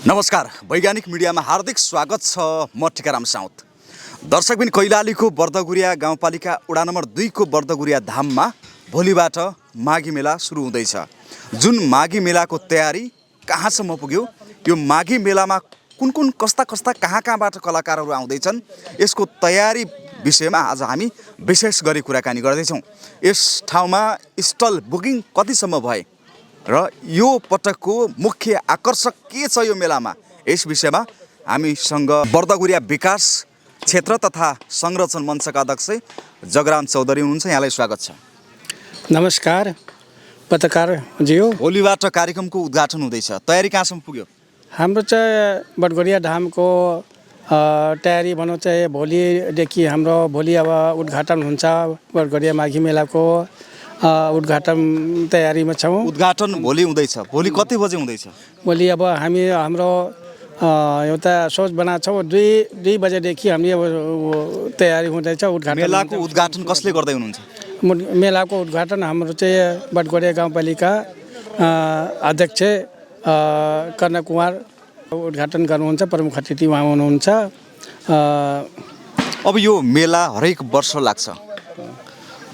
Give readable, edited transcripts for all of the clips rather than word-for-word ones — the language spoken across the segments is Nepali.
नमस्कार, वैज्ञानिक मिडियामा हार्दिक स्वागत छ। म टिकाराम साउथ। दर्शकबिन, कैलालीको बर्दगुरिया गाउँपालिका वडा नम्बर 2 को बर्दगुरिया धाममा भोलिबाट माघी मेला सुरु हुँदैछ। जुन माघी मेलाको तयारी कहाँसम्म पुग्यो, यो माघी मेलामा कुन कस्ता कहाँबाट कलाकारहरू आउँदैछन्, यसको तयारी विषयमा आज हामी विशेष गरी कुराकानी गर्दैछौँ। यस ठाउँमा स्टल बुकिङ कतिसम्म भए र यो पटकको मुख्य आकर्षक के छ यो मेलामा, यस विषयमा हामीसँग बर्दगुरिया विकास क्षेत्र तथा संरक्षण मञ्चका अध्यक्ष जगराम चौधरी हुनुहुन्छ। यहाँलाई स्वागत छ। नमस्कार पत्रकारज्यू। भोलिबाट कार्यक्रमको उद्घाटन हुँदैछ, तयारी कहाँसम्म पुग्यो? हाम्रो चाहिँ बर्दगुरिया धामको तयारी भनौँ चाहिँ भोलिदेखि हाम्रो भोलि अब उद्घाटन हुन्छ। बर्दगुरिया माघी मेलाको उद्घाटन तयारीमा छौँ। उद्घाटन भोलि हुँदैछ। भोलि कति बजे हुँदैछ? भोलि अब हाम्रो एउटा सोच बनाएको छौँ, 2 बजेदेखि हामी अब तयारी हुँदैछ। उद्घाटन मेलाको उद्घाटन कसले गर्दै हुनुहुन्छ? मेलाको उद्घाटन हाम्रो चाहिँ बर्दगुरिया गाउँपालिका अध्यक्ष कर्ण कुमार उद्घाटन गर्नुहुन्छ। प्रमुख अतिथि उहाँ हुनुहुन्छ। अब यो मेला हरेक वर्ष लाग्छ।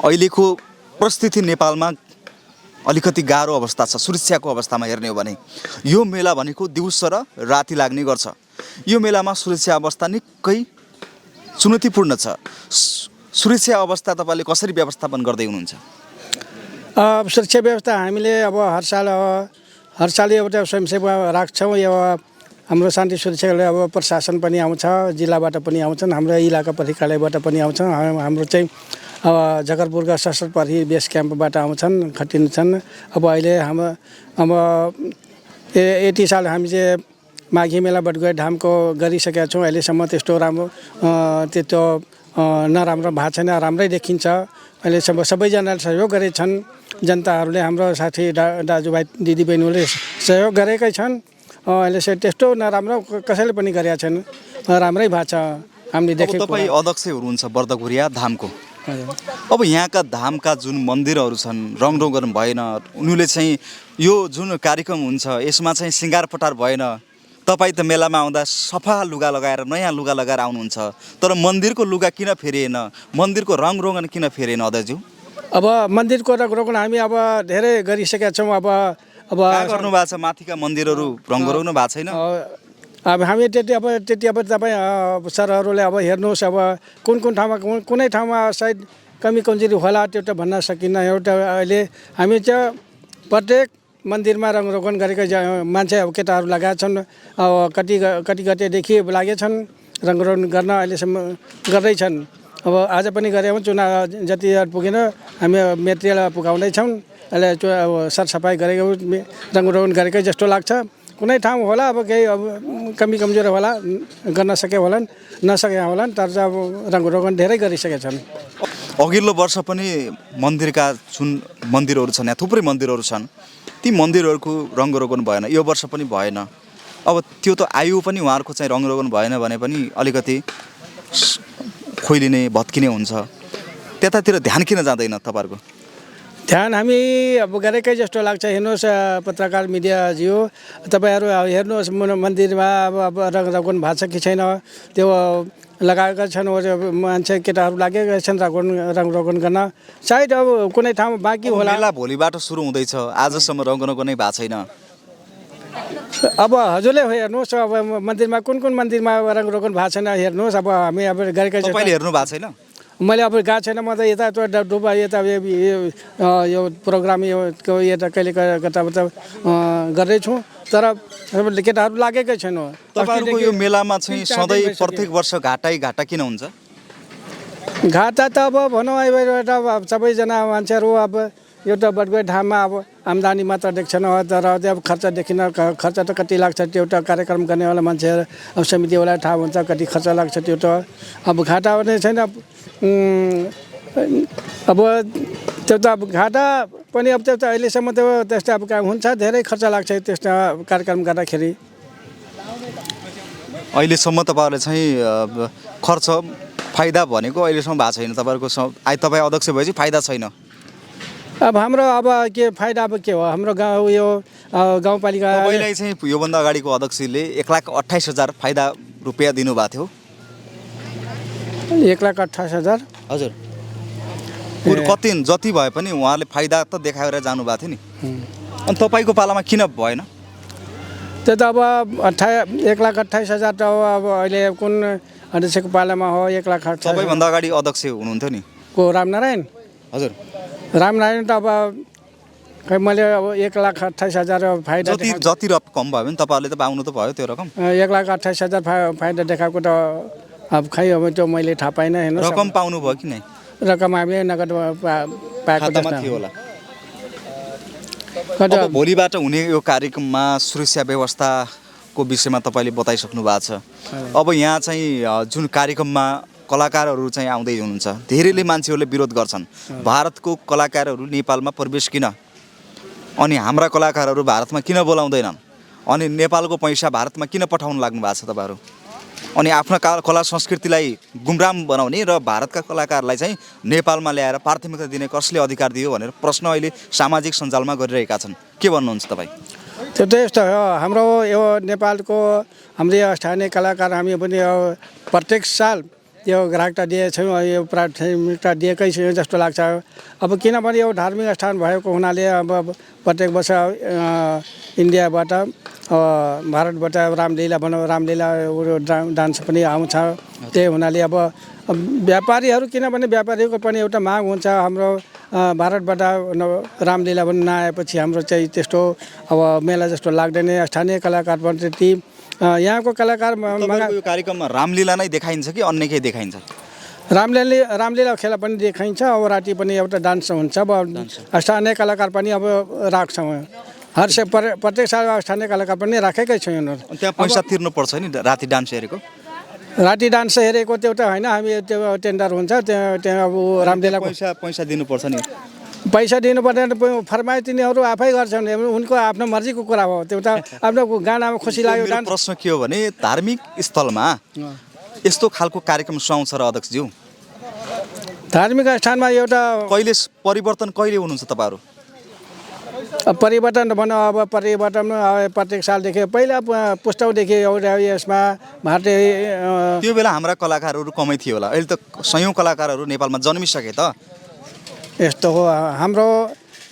अहिलेको परिस्थिति नेपालमा अलिकति गाह्रो अवस्था छ। सुरक्षाको अवस्थामा हेर्ने हो भने यो मेला भनेको दिउँसो र राति लाग्ने गर्छ। यो मेलामा सुरक्षा अवस्था निकै चुनौतीपूर्ण छ। सुरक्षा अवस्था तपाईँले कसरी व्यवस्थापन गर्दै हुनुहुन्छ? सुरक्षा व्यवस्था हामीले अब हर साल एउटा स्वयंसेवा राख्छौँ। यो हाम्रो शान्ति सुरक्षाले अब प्रशासन पनि आउँछ, जिल्लाबाट पनि आउँछन्, हाम्रो इलाका प्रहरीकालयबाट पनि आउँछन्। हाम्रो चाहिँ अब जगरपुरका सशस्त्र प्रहरी बेस क्याम्पबाट आउँछन्, खटिन्छन्। अब अहिले अब यति साल हामी चाहिँ माघी मेला बर्दगुरिया धामको गरिसकेका छौँ। अहिलेसम्म त्यस्तो राम्रो त्यस्तो नराम्रो भएको छैन, राम्रै देखिन्छ। अहिलेसम्म सबैजनाले सहयोग गरेछन्। जनताहरूले, हाम्रो साथी दाजुभाइ दिदीबहिनीहरूले सहयोग गरेकै छन्। अहिले चाहिँ त्यस्तो नराम्रो कसैले पनि गरेका छैन, राम्रै भएको छ हामीले देखेको। तपाईँ अध्यक्ष हुनुहुन्छ बर्दगुरिया धामको। अब यहाँका धामका जुन मन्दिरहरू छन् रङरोगन भएन, उनीहरूले चाहिँ यो जुन कार्यक्रम हुन्छ यसमा चाहिँ सिँगार पटार भएन। तपाईँ त मेलामा आउँदा सफा लुगा लगाएर, नयाँ लुगा लगाएर आउनुहुन्छ, तर मन्दिरको लुगा किन फेरिएन, मन्दिरको रङरोगन किन फेरिएन अध्यक्षज्यू? अब मन्दिरको रङरोगन हामी अब धेरै गरिसकेका छौँ। अब गर्नु भएको छ? माथिका मन्दिरहरू रङरोगन भएको छैन। अब हामी त्यति अब तपाईँ सरहरूले अब हेर्नुहोस्, अब कुन ठाउँमा कुनै ठाउँमा सायद कमी कमजोरी होला, त्यो त भन्न सकिन्न। एउटा अहिले हामी चाहिँ प्रत्येक मन्दिरमा रङरोगन गरेका मान्छे अब केटाहरू लगाएका छन्। अब कति गतेदेखि लागेछन् रङरोगन गर्न, अहिलेसम्म गर्दैछन्। अब आज पनि गरे हो, चुनाव जति पुगेन हामी मेटेरियल पुगाउँदैछौँ। अहिले सरसफाइ गरेको रङरोगन गरेकै जस्तो लाग्छ। कुनै ठाउँ होला अब केही अब कमी कमजोरी होला, गर्न सके होलान्, नसके होलान्, तर चाहिँ अब रङरोगन धेरै गरिसकेका छन्। अघिल्लो वर्ष पनि मन्दिरका जुन मन्दिरहरू छन्, यहाँ थुप्रै मन्दिरहरू छन्, ती मन्दिरहरूको रङरोगन भएन। यो वर्ष पनि भएन। अब त्यो त आयु पनि उहाँहरूको चाहिँ रङरोगन भएन भने पनि अलिकति खोइलिने भत्किने हुन्छ। त्यतातिर ध्यान किन जाँदैन तपाईँहरूको? ध्यान हामी अब गरेकै जस्तो लाग्छ। हेर्नुहोस् पत्रकार मिडियाज्यू, तपाईँहरू हेर्नुहोस् मन्दिरमा अब रङरोगन भएको छ कि छैन, त्यो लगाएका छन् मान्छे केटाहरू लागेका छन् रङरोगन गर्न। सायद अब कुनै ठाउँमा बाँकी होला। मेला भोलिबाट सुरु हुँदैछ, आजसम्म रङरोगनै भएको छैन। अब हजुरले हेर्नुहोस्, अब मन्दिरमा कुन मन्दिरमा रङरोगन भएको छैन हेर्नुहोस्। अब हामी अब गरेकै छ। तपाईँले हेर्नु भएको छैन? मैले अब गएको छैन। म त यता डुबा यता यो प्रोग्राम यता कहिले कता गर्दैछु, तर केटाहरू लागेकै छैन। तपाईँहरूको यो मेलामा चाहिँ सधैँ प्रत्येक वर्ष घाटा किन हुन्छ? घाटा त अब भनौँ अब सबैजना मान्छेहरू अब एउटा बर्दगुरिया धाममा अब आम्दानी मात्र देख्छन्, तर अब खर्च देखिन। खर्च त कति लाग्छ, त्यो एउटा कार्यक्रम गर्नेवाला मान्छेहरू अब समितिवाला थाहा हुन्छ कति खर्च लाग्छ। त्यो त अब घाटा पनि छैन। अब त्यो त अब घाटा पनि अब त्यो त अहिलेसम्म त त्यस्तो अब हुन्छ, धेरै खर्च लाग्छ त्यस्तो कार्यक्रम गर्दाखेरि। अहिलेसम्म तपाईँहरूले चाहिँ खर्च फाइदा भनेको अहिलेसम्म भएको छैन। तपाईँ अध्यक्ष भएपछि फाइदा छैन। अब हाम्रो अब के फाइदा अब के हो हाम्रो गाउँ यो गाउँपालिका तपाईँलाई चाहिँ योभन्दा अगाडिको अध्यक्षले 1,28,000 फाइदा रुपियाँ दिनुभएको थियो 1,28,000 हजुर कति जति भए पनि उहाँले फाइदा त देखाएर जानुभएको थियो नि अनि तपाईँको पालामा किन भएन त्यो त अब 1,28,000 त अब अहिले कुन अध्यक्षको पालामा हो 1,28,000 सबैभन्दा अगाडि अध्यक्ष हुनुहुन्थ्यो नि को रामनारायण हजुर रामनारायण त अब खै मैले अब 1,28,000 फाइदा जति रकम भयो भने तपाईँहरूले त पाउनु त भयो त्यो रकम 1,28,000 फाइदा देखाएको त अब खै अब त्यो मैले थाहा पाइनँ हेर्नु रकम पाउनु भयो कि नै रकम हामीले नगद पाएको खातामा थियो होला कता अब भोलिबाट हुने यो कार्यक्रममा सुरक्षा व्यवस्थाको विषयमा तपाईँले बताइसक्नु भएको छ अब यहाँ चाहिँ जुन कार्यक्रममा कलाकारहरू चाहिँ आउँदै हुनुहुन्छ धेरैले मान्छेहरूले विरोध गर्छन् भारतको कलाकारहरू नेपालमा प्रवेश किन अनि हाम्रा कलाकारहरू भारतमा किन बोलाउँदैनन् अनि नेपालको पैसा भारतमा किन पठाउन लाग्नु भएको छ तपाईँहरू अनि आफ्ना कला संस्कृतिलाई गुमराम बनाउने र भारतका कलाकारलाई चाहिँ नेपालमा ल्याएर प्राथमिकता दिने कसले अधिकार दियो भनेर प्रश्न अहिले सामाजिक सञ्जालमा गरिरहेका छन् के भन्नुहुन्छ तपाईँ त्यो त यस्तो हो हाम्रो यो नेपालको हाम्रो स्थानीय कलाकार हामी पनि प्रत्येक साल यो ग्राहकता दिएछौँ यो प्राथमिकता दिएकै छ जस्तो लाग्छ अब किनभने यो धार्मिक स्थान भएको हुनाले अब प्रत्येक वर्ष इन्डियाबाट भारतबाट रामलीला रामलीला डान्स पनि आउँछ त्यही हुनाले अब व्यापारीहरू किनभने व्यापारीको पनि एउटा माग हुन्छ हाम्रो भारतबाट रामलीला पनि नआएपछि हाम्रो चाहिँ त्यस्तो अब मेला जस्तो लाग्दैन स्थानीय कलाकार पनि त्यति यहाँको कलाकार यो कार्यक्रममा रामलीला नै देखाइन्छ कि अन्य केही देखाइन्छ रामलीला खेला पनि देखाइन्छ अब राति पनि एउटा डान्स हुन्छ अब स्थानीय कलाकार पनि अब राख्छौँ प्रत्येक साल स्थानीय कलाकार पनि राखेकै छौँ यिनीहरू त्यहाँ पैसा तिर्नुपर्छ नि राति डान्स हेरेको राति डान्स हेरेको त्यो त होइन हामी त्यो टेन्डर हुन्छ त्यहाँ अब रामलीला पैसा दिनुपर्छ नि पैसा दिनु पर्दैन फरमाइस तिनीहरू आफै गर्छन् उनको आफ्नो मर्जीको कुरा हो त्यो त आफ्नो गानामा खुसी लाग्यो प्रश्न के हो भने धार्मिक स्थलमा यस्तो खालको कार्यक्रम सुहाउँछ र अध्यक्षज्यू धार्मिक स्थानमा एउटा कहिले परिवर्तन कहिले हुनुहुन्छ तपाईँहरू परिवर्तन भनौँ अब परिवर्तन प्रत्येक सालदेखि पहिला पुस्तौँदेखि एउटा यसमा भारतीय त्यो बेला हाम्रा कलाकारहरू कमै थियो होला अहिले त सयौँ कलाकारहरू नेपालमा जन्मिसके त यस्तो हो हाम्रो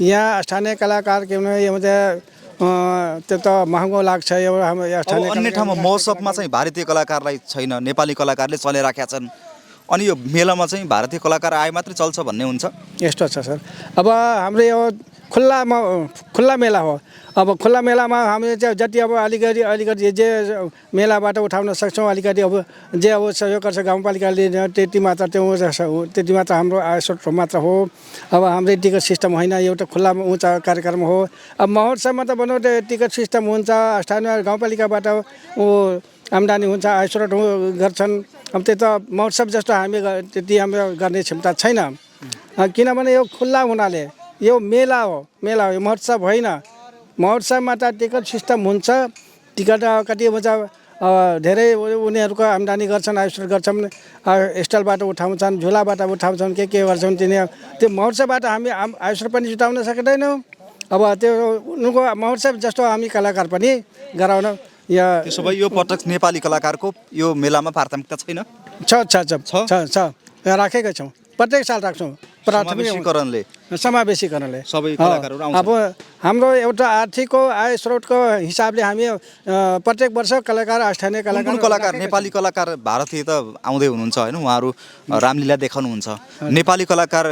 यहाँ स्थानीय कलाकार के भने यो त्यो त महँगो लाग्छ यो हाम्रो स्थानीय अन्य ठाउँमा महोत्सवमा चाहिँ भारतीय कलाकारलाई छैन नेपाली कलाकारले चलाइराखेका छन् अनि यो मेलामा चाहिँ भारतीय कलाकार आए मात्रै चल्छ भन्ने हुन्छ यस्तो छ सर अब हाम्रो यो खुल्ला मेला हो अब खुल्ला मेलामा हामीले चाहिँ जति अब अलिकति जे मेलाबाट उठाउन सक्छौँ अलिकति अब जे अब सहयोग गर्छ गाउँपालिकाले त्यति मात्र हाम्रो आय स्रोत मात्र हो अब हाम्रै टिकट सिस्टम होइन एउटा खुल्ला उँचा कार्यक्रम हो अब महोत्सवमा त भनौँ टिकट सिस्टम हुन्छ स्थानीय गाउँपालिकाबाट आम्दानी हुन्छ आय स्रोत गर्छन् अब त्यो त महोत्सव जस्तो हामी त्यति हाम्रो गर्ने क्षमता छैन किनभने यो खुल्ला हुनाले यो मेला हो यो महोत्सव होइन महोत्सवमा त टिकट सिस्टम हुन्छ टिकट कति हुन्छ धेरै उनीहरूको आम्दानी गर्छन् आयोजन गर्छन् स्टलबाट उठाउँछन् झुलाबाट उठाउँछन् के गर्छन् त्यो महोत्सवबाट हामी आयोजन पनि जुटाउन सक्दैनौँ अब त्यो उनको महोत्सव जस्तो हामी कलाकार पनि गराउन त्यसो भए यो पटक नेपाली कलाकारको यो मेलामा प्राथमिकता छैन छ राखेकै छौँ प्रत्येक साल राख्छौँ समावेशीकरणले सबै कलाकारहरू आउँछन् अब हाम्रो एउटा आर्थिक आय स्रोतको हिसाबले हामी प्रत्येक वर्ष कलाकार स्थानीय कलाकार नेपाली कलाकार भारतीय त आउँदै हुनुहुन्छ होइन उहाँहरू रामलीला देखाउनुहुन्छ नेपाली कलाकार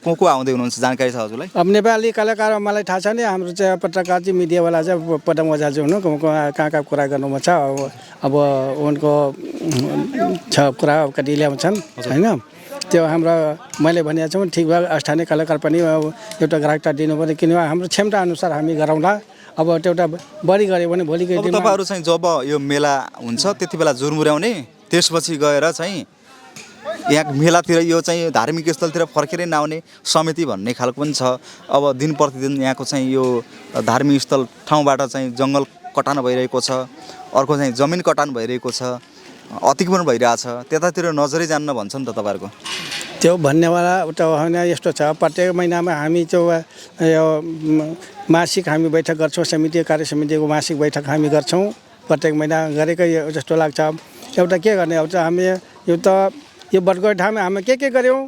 को आउँदै हुनुहुन्छ जानकारी छ हजुरलाई अब नेपाली कलाकार मलाई थाहा छ नि हाम्रो चाहिँ पत्रकार चाहिँ मिडियावाला चाहिँ पदम ओझाजु हुनु कहाँ कुरा गर्नुमा छ अब उनको छ कुरा कति ल्याउँछन् होइन त्यो हाम्रो मैले भनेको छु ठिक भयो स्थानीय कलाकार पनि एउटा ग्राहकता दिनु पर्यो किनभने हाम्रो क्षमता अनुसार हामी गराउँला अब त्यो एउटा बढी गऱ्यो भने भोलिको दिनमा तपाईँहरू चाहिँ जब यो मेला हुन्छ त्यति बेला जुरमुर्याउने त्यसपछि गएर चाहिँ यहाँ मेलातिर यो चाहिँ धार्मिक स्थलतिर फर्केरै नआउने समिति भन्ने खालको पनि छ अब दिन प्रतिदिन यहाँको चाहिँ यो धार्मिक स्थल ठाउँबाट चाहिँ जङ्गल कटान भइरहेको छ अर्को चाहिँ जमिन कटान भइरहेको छ अतिक्रमण भइरहेछ त्यतातिर नजरै जान्न भन्छ नि त तपाईँहरूको त्यो भन्नेवाला उता होइन यस्तो छ प्रत्येक महिनामा हामी त्यो यो मासिक हामी बैठक गर्छौँ समिति कार्य समितिको मासिक बैठक हामी गर्छौँ प्रत्येक महिना गरेकै जस्तो लाग्छ एउटा के गर्ने अब हामी यो बटगोटे धाम हामी के गर्यौँ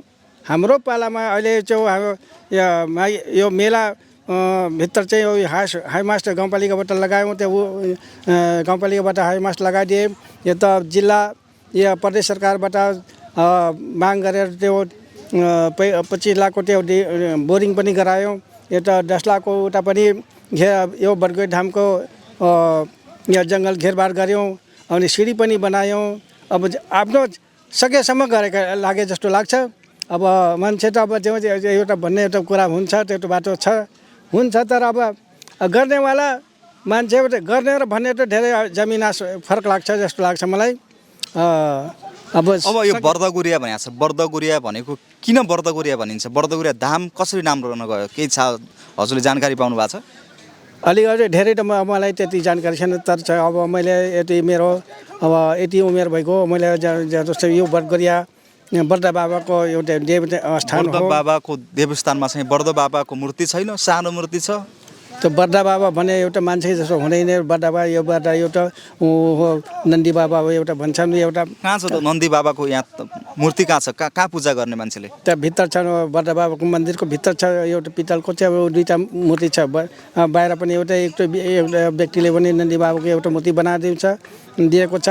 हाम्रो पालामा अहिले चाहिँ यो मेला भित्र चाहिँ हाई मास्ट गाउँपालिकाबाट लगायौँ त्यो गाउँपालिकाबाट हाई मास्ट लगाइदिए यो त जिल्ला या प्रदेश सरकारबाट माग गरेर त्यो 25 लाखको त्यो बोरिङ पनि गरायौँ यो त 10 लाखको उता पनि यो बटगोटे धामको यहाँ जङ्गल घेरबार गऱ्यौँ अनि सिडी पनि बनायौँ अब आफ्नो सकेसम्म गरेका लागे जस्तो लाग्छ अब मान्छे त अब एउटा भन्ने एउटा कुरा हुन्छ त्यो बाटो हुन्छ तर अब गर्नेवाला मान्छे गर्ने र भन्ने त धेरै जमिन फरक लाग्छ जस्तो लाग्छ मलाई अब यो बर्दगुरिया भनेको छ बर्दगुरिया भनेको किन बर्दगुरिया भनिन्छ बर्दगुरिया धाम कसरी नाम रहन गयो केही छ हजुरले जानकारी पाउनु भएको छ अलिकति धेरै त मलाई त्यति जानकारी छैन तर अब मैले यति उमेर भएको मैले जस्तो यो बर्दगुरिया बर्दा बाबाको एउटा देव स्थान हो बाबाको देवस्थानमा चाहिँ बर्दा बाबाको मूर्ति छैन सानो मूर्ति छ त्यो बर्दा बाबा भने एउटा मान्छे जस्तो हुँदैन बर्दा बाबा एउटा नन्दी बाबा हो एउटा भन्छन् एउटा कहाँ छ त नन्दी बाबाको यहाँ मूर्ति कहाँ छ कहाँ पूजा गर्ने मान्छेले त्यहाँ भित्र छ बर्दा बाबाको मन्दिरको भित्र छ एउटा पितलको चाहिँ दुईवटा मूर्ति छ बाहिर पनि एउटा व्यक्तिले पनि नन्दी बाबाको एउटा मूर्ति दिएको छ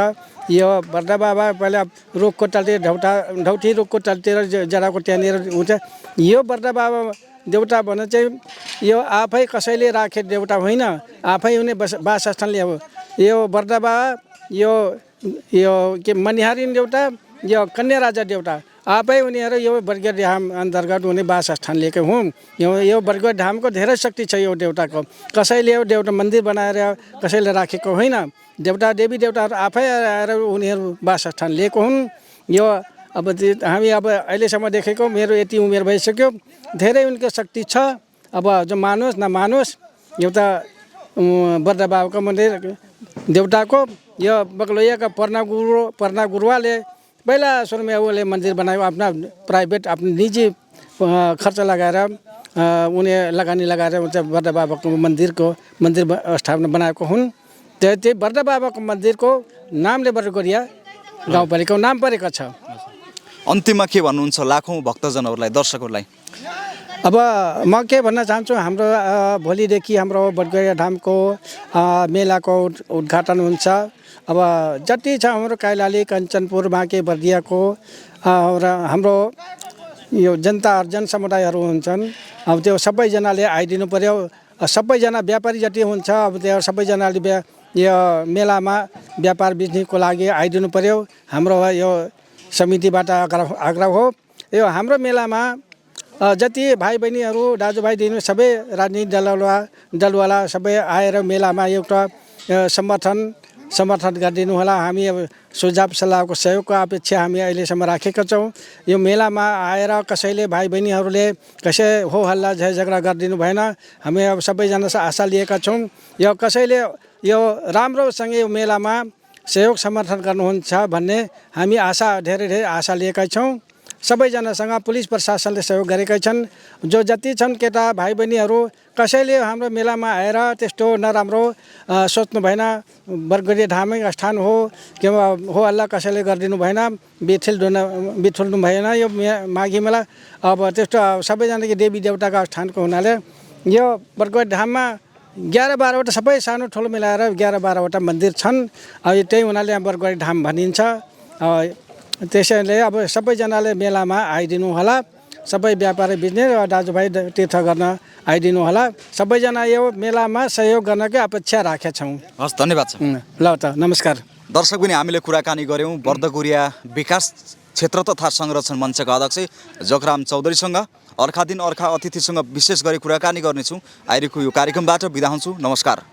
यो बर्दा बाबा पहिला रुखको टालतिर ढौठी रुखको टालतिर जराको त्यहाँनिर हुन्छ यो बर्दा बाबा देउता भने चाहिँ यो आफै कसैले राखे देउता होइन आफै हुने वासस्थानले हो यो बर्दा बाबा यो के मनिहारिन देउता यो कन्या राजा देउता आफै उनीहरू यो बर्गेट धाम अन्तर्गत हुने वासस्थान लिएकै हुँ यो बर्गेट धामको धेरै शक्ति छ यो देउताको कसैले यो देउता मन्दिर बनाएर कसैले राखेको होइन देउता देवी देउताहरू आफै आएर उनीहरू वासस्थान लिएको हुन् यो अब हामी अब अहिलेसम्म देखेको मेरो यति उमेर भइसक्यो धेरै उनको शक्ति छ अब जो मानोस् नमानोस् एउटा बर्दा बाबाको मन्दिर देउताको यो बगलोयाका पर्ना गुरुवाले पहिला सुरुमा उसले मन्दिर बनायो आफ्ना प्राइभेट आफ्नो निजी खर्च लगाएर उनी लगानी लगाएर बर्दा बाबाको मन्दिर स्थापना बनाएको हुन् त्यही बर्दा बाबाको मन्दिरको नामले बर्दगुरिया गाउँपालिकाको नाम परेको छ अन्तिममा के भन्नुहुन्छ लाखौँ भक्तजनहरूलाई दर्शकहरूलाई अब म के भन्न चाहन्छु हाम्रो भोलिदेखि हाम्रो बटगोरिया धामको मेलाको उद्घाटन हुन्छ अब जति छ हाम्रो कैलाली कञ्चनपुर बाँके बर्दियाको र हाम्रो यो जनसमुदायहरू हुन्छन् अब त्यो सबैजनाले आइदिनु पर्यो सबैजना व्यापारी जति हुन्छ अब त्यो सबैजनाले यो मेलामा व्यापार बिजनेसको लागि आइदिनु पर्यो हाम्रो यो समितिबाट आग्रह हो यो हाम्रो मेलामा जति भाइ बहिनीहरू दाजुभाइ दिनु सबै राजनीतिक दलवाला सबै आएर मेलामा एउटा समर्थन गरिदिनु होला हामी अब सुझाव सल्लाहको सहयोगको अपेक्षा हामी अहिलेसम्म राखेका छौँ यो मेलामा आएर कसैले भाइ बहिनीहरूले कसै हो हल्ला झगडा गरिदिनु भएन हामी अब सबैजना आशा लिएका छौँ यो कसैले यो राम्रोसँग यो मेलामा सहयोग समर्थन गर्नुहुन्छ भन्ने हामी धेरै आशा लिएका छौँ सबैजनासँग पुलिस प्रशासनले सहयोग गरेका छन् जो जति छन् केटा भाइ बहिनीहरू कसैले हाम्रो मेलामा आएर त्यस्तो नराम्रो सोच्नु भएन बर्दगुरिया धामै स्थान हो के हो अल्लाह कसैले गरिदिनु भएन बिथुल्नु भएन यो माघी मेला अब त्यस्तो सबैजनाको देवी देवताको स्थानको हुनाले यो बर्दगुरिया धाममा 11-12वटा सबै सानो ठुलो मिलाएर 11-12वटा मन्दिर छन् अब त्यही हुनाले बर्दगुरिया धाम भनिन्छ त्यसैले अब सबैजनाले मेलामा आइदिनु होला सबै व्यापारी बिजनेस दाजुभाइ तीर्थ गर्न आइदिनु होला सबैजना यो मेलामा सहयोग गर्नकै अपेक्षा राखेका छौँ हस् धन्यवाद छ ल त नमस्कार दर्शक पनि हामीले कुराकानी गऱ्यौँ बर्दगुरिया विकास क्षेत्र तथा संरक्षण मञ्चका अध्यक्ष जगराम चौधरीसँग अर्का दिन अर्का अतिथिसँग विशेष गरी कुराकानी गर्नेछौँ आइरहेको यो कार्यक्रमबाट बिदा हुन्छु नमस्कार।